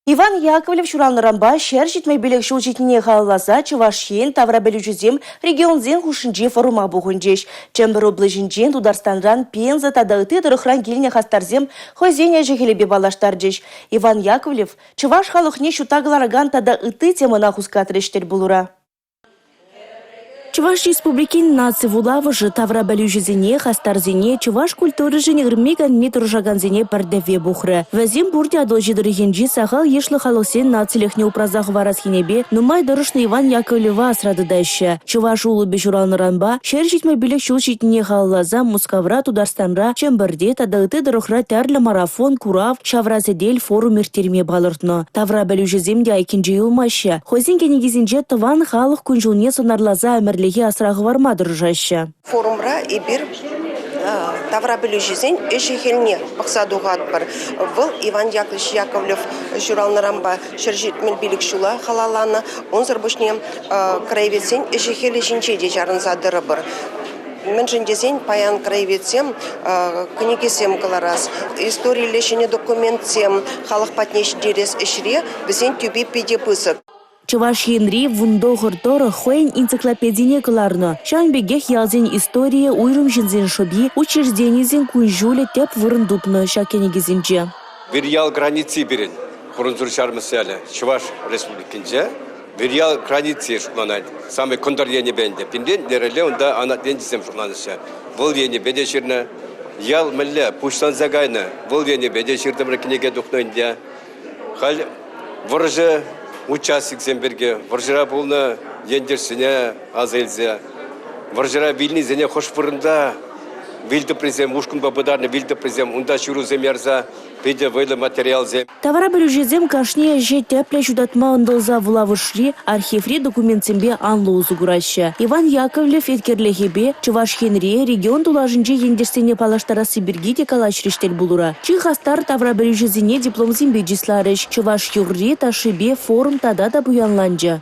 Иван Яковлев ҫуралнӑранпа 175 ҫул ҫитнине халалласа Чӑваш Ен таврапӗлӳҫисем регионсен хушшинчи форума пухӑнчӗҫ. Чӗмпӗр облаҫӗнчен, Тутарстанран, Пенза тата ытти тӑрӑхран килнӗ хастарсем хӑйсен ӗҫӗ-хӗлӗпе паллаштарчӗҫ. Иван Яковлев чӑваш халӑхне ҫутта кӑларакан тата ытти темӑна хускатрӗҫ тӗл пулура. Чӑваш Республикин наци вулавӑшӗ таврапӗлӳҫӗсене, хастарсене, чӑваш культуришӗн ырми-канми тӑрӑшакансене пӗр тӗвве пухрӗ. Вӗсем пурте Атӑлҫи тӑрӑхӗнчи сахал йышлӑ халӑхсен нацилӗхне упраса хӑварас енӗпе нумай тӑрӑшнӑ Иван Яковлева асра тытаҫҫӗ. Чӑваш Улӑпӗ ҫуралнӑранпа 175 ҫул ҫитнине халалласа Мускавра, Тутарстанра, Чӗмпӗрте тата ытти тӑрӑхра тӗрлӗ марафон, курав, ҫавра сӗтел, форум ирттерме палӑртнӑ. Таврапӗлӳҫӗсем те айккинче юлмаҫҫӗ. Хӑйсен кӗнекисенче тӑван халӑх кун-ҫулне сӑнарласа ӗмӗрлӗхе асра хӑварма тӑрӑшаҫҫӗ. Форумра эпир таврапӗлӳҫӗсен ӗҫӗ-хӗлне пӑхса тухатпӑр. Вӑл Иван Яковлевич Яковлев ҫуралнӑранпа 175 ҫула халалланӑ. Унсӑр пуҫне краеведсен ӗҫӗ-хӗлӗ ҫинче те чарӑнса тӑрӑпӑр. Мӗншӗн тесен паян краеведсем кӗнекесем кӑларас, историллӗ ҫӗнӗ документсем халӑх патне ҫитерес ӗҫре вӗсен тӳпи питӗ пысӑк. Чӑваш Енри 19 тӑрӑх хӑйӗн энциклопедине кӑларнӑ. Ҫавӑн пекех ялсен историйӗ, уйрӑм ҫынсен шӑпи, учрежденисен кун-ҫулӗ тӗп вырӑн тупнӑ ҫак кӗнекесенче. Вирьял граници пирӗн Хурӑнсур Ҫармӑс ялӗ Чӑваш Республикинче. Вирьял граници шутланать. Самый кӑнтӑр енӗпе ӗнтӗ. Пинрен лерелле унта анат енчисем шутланаҫҫӗ. Вӑл енӗпе те ҫырнӑ. Ял мӗнле пуҫланса кайнӑ, вӑл енӗпе те ҫыртӑмӑр кӗнеке тухнӑ ӗнтӗ. Халь вӑрҫӑ участниксем пирки, вӑрҫӑра пулнӑ ентешсене аса илсе, вӑрҫӑра вилнисене хӑш вырӑнта вилтӑприсем, ушкӑнпа пытарнӑ вилтӑприсем, унта ҫырусем ярса питӗ вӑйлӑ материалсем. Таврапӗлӳҫӗсем кашни ӗҫе тӗплӗ ҫутатма ӑнтӑлса вулавӑшри, архиври документсемпе анлӑ усӑ кураҫҫӗ. Иван Яковлев еткерлӗхӗпе Чӑваш Енре, регион тулашӗнчи ентешсене паллаштарасси пирки те калаҫрӗҫ тӗл пулура. Чи хастар таврапӗлӳҫӗсене дипломсемпе чысларӗҫ. Чӑваш юрри, ташшипе форум тата та пуянланчӗ.